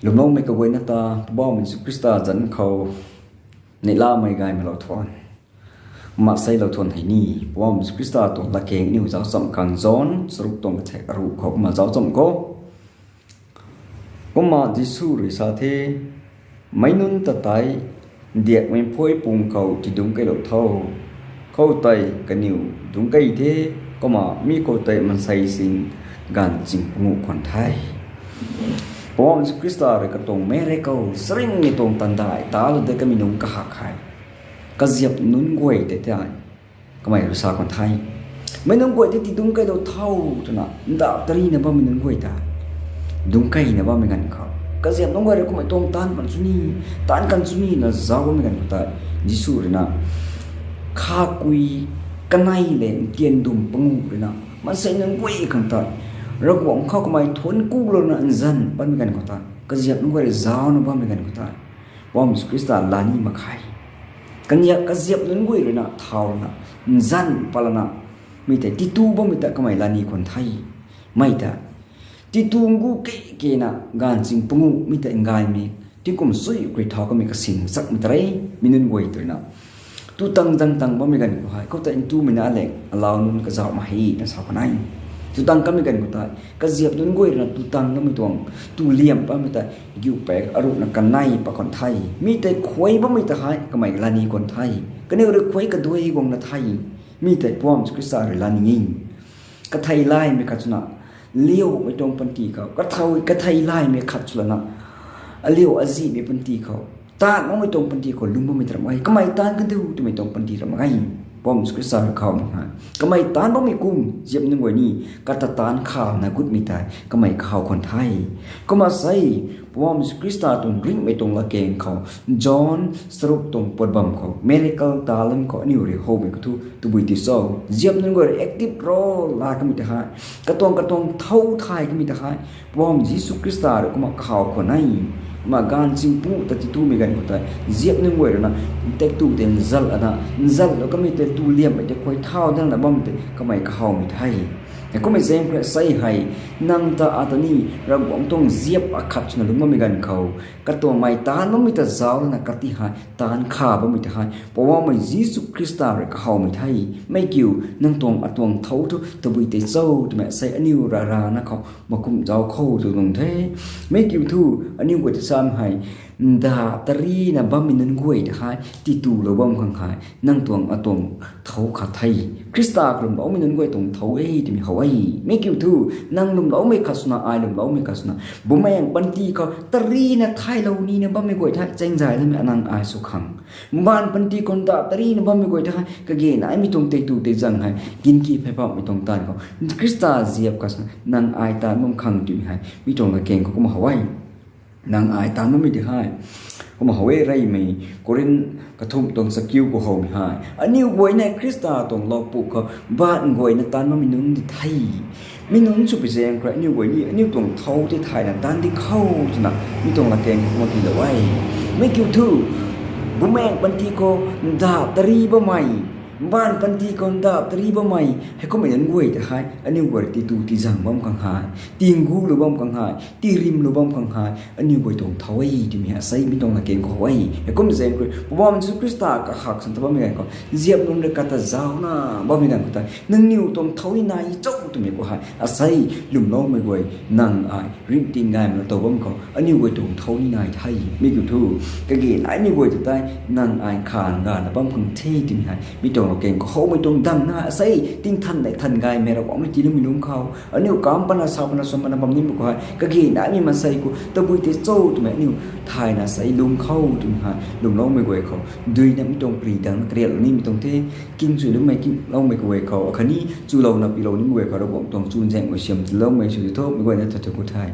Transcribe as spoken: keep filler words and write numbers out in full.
Lwmloumei kaguayna ta, Poubauhmei Jisu Khrista zanc khou neihlamei gaymei lou thuan, maseilou thuan hei ni, Poubauhmei Jisu Khrista tuang latkaeng aniu zauc chamh khang John charuk tuang kathek aruh khou kumna zauc chamh khou, kumna Jisu rui sa the, meic nunc ta tei ndiakmei phuai pung khou tidungc keylou tho. Khoutei kaniw dungc key the, kumna mi khoutei mansei sin gaanv ching panguh khwan the. Poubauhmei Jisu Khrista rui katuang miracle, saringmei tuang tandai talou de kamei nunc kahak hei, kaziap nunc guay tei tei kamei rui sa khwan the. Meic nunc guay tei tidungc keylou tho twna ndauh tarina bammei nunc guay ta dungc keyna bammei ganv khou, kaziap nunc guay rui kummei tuang taanc pan sw ni, taanc kan sw ni na zauc bammei ganv khou tei, Jisu rui na khakui kanei le ntian dum panguh rui na mansei nunc guay khang tei Ravguangc khou kamei thuanc kulouna nzan patmei ganv khou tei, kaziap nunc guay rui zaucna bammei ganv khou tei, Poubauhmei Jisu Khrista lani mak khe. Kaniak kaziap nunc guay rui na thauna nzan patlana, mi tei titu bammei ta kamei lani khwan the. Mei ta titu ngu ke kena gaanv ching panguh mi tei ngaymei, tingkum sui kri thau kamei kasin chakmei ta rei, mi nunc guay tei rui na tu tang zang tang bammei ganv khou hei, khoutei ntumei na le alau nunc kazauh mak he na sa khwan e. Tu tang kamei ganv khou tei, kaziap nunc guay rui na tu tang kamei tuang, tu liam bammei ta, giu paek aruhna kanei pat khwan the. Mi tei khuay bammei ta hei kamei lani khwan the. Kaniw rui khuay kaduai guangna the. Mi tei Poubauhmei Jisu Khrista rui lani e. Kathei laymei khat swna, liaumei tuang panty khou, kathei, kathei laymei khat swlana, aliu azihmei panty khou, taanv makmei tuang panty khou lwm bammei ta ram e. Kamei taanc kandiu twmei tuang panty ram mak e. Poubauhmei Jisu Khrista rui khou mak hei, kamei taanc bammei kum ziap nunc guay ni kata taanc khana gutmei tei kamei kahaw khwan the. Kumna sei, Poubauhmei Jisu Khrista tuang ringhmei tuang latkaeng khou, John charuk tuang pat bam khou, miracle talent khou aniu rui howmei khou thu tabui ti cho, ziap nunc guay rui active role laa kamei ta hei, katuang katuang thou thay kamei ta hei, Poubauhmei Jisu Khrista rui kumna kahaw khwan e. Kumna gaanv ching panguh ta titumei ganv khou tei, ziap nunc guay rui na ntak tu tei nzal ana, nzallou kamei tei tu liammei tei khuay thau dangna bammei tei kamei kahawmei the. Heikummei zaeng khou rui sei hei, nang ta ata ni Ravguangc tuang ziap akhat swna lwm bammei ganv khou, katuangmei taanc bammei ta zauc lana kati hei taanc kha bammei ta hei, Poubauhmei Jisu Khrista rui kahawmei the. Mi kiu, nang tuang atuang thou thu tabui tei cho twmei sei aniu rarana khou makum zauc khou tu tuang the. Mi kiu thu, aniu guay ta sam hei, nda tarina bammei nunc guay ta hei titulou bam khang hei, nang tuang atuang thou khat the. Khrista kalwmloumei nunc guay tuang thou e twmei how e. Mi kiu thu, nang lwmloumei khat swna, ai lwmloumei khat swna, bumaengh panty khou tarina thaylou nina bammei guay ta hei chaengzay lamei anang ai sw khang, mbaanv panty khou nda tarina bammei guay ta hei kage naimei tuang tei tu tei zang hei ginki phey pammei tuang taanv khou, Khrista ziap khat swna nang ai taanc bam khang twmei hei mi tuang latkaeng khou kumna how e. Nang ai taanc bammei tei hei, kumna how e, reymei Korinth kathumh tuang chakiu khou howmei hei, aniu guay na Khrista tuang lou puk khou baanv guayna taanc bammei nunc di the. Mi nunc sw pui zaeng khou rui aniu guay ni aniu tuang thou tei thayna taanc di khou twna mi tuang latkaeng khou kumna tilou e. Mi kiu thu, bumaengh panty khou nda tari bammei, mbaanv panty khou nda tari bammei, heikummei nunc guay ta hei aniu guay rui titu tizang bam khang hei, tinggulou bam khang hei, tirimlou bam khang hei aniu guay tuang thou e twmei hei sei mi tuang latkaeng khou how e. Heikum zaeng khou rui Poubauhmei Jisu Khrista kahak san ta bammei ganv khou, ziap nunc rui kata zaucna bammei ganv khou tei, nangniw tuang thou ni nai cho twmei khou hei asei lwmloumei guay, nang ai ringting gaymei na tow bam khou aniu guay tuang thou ni nai the. Mi kiu thu, kage naimei guay ta tei nang ai khan gana bam khang the twmei hei mi tuang latkaeng khou howmei tuang damna asei tingthan nei than gaymei Ravguangc rui tiiloumei lungc khou, aniu kam pana sa pana swan pana bam nimei khou hei kage naimei maansei khou tabui tei cho twmei aniu thayna sei lungc khou twmei hei lwmloumei guay khou duinamei tuang pridang kariatlou nimei tuang the. King chuiloumei, kingloumei kaguay khou akhatni chulouna piloumei guay khou Ravguangc tuang chuzaenghmei siam tiiloumei sw di tho, mei guayna ta thu khou the.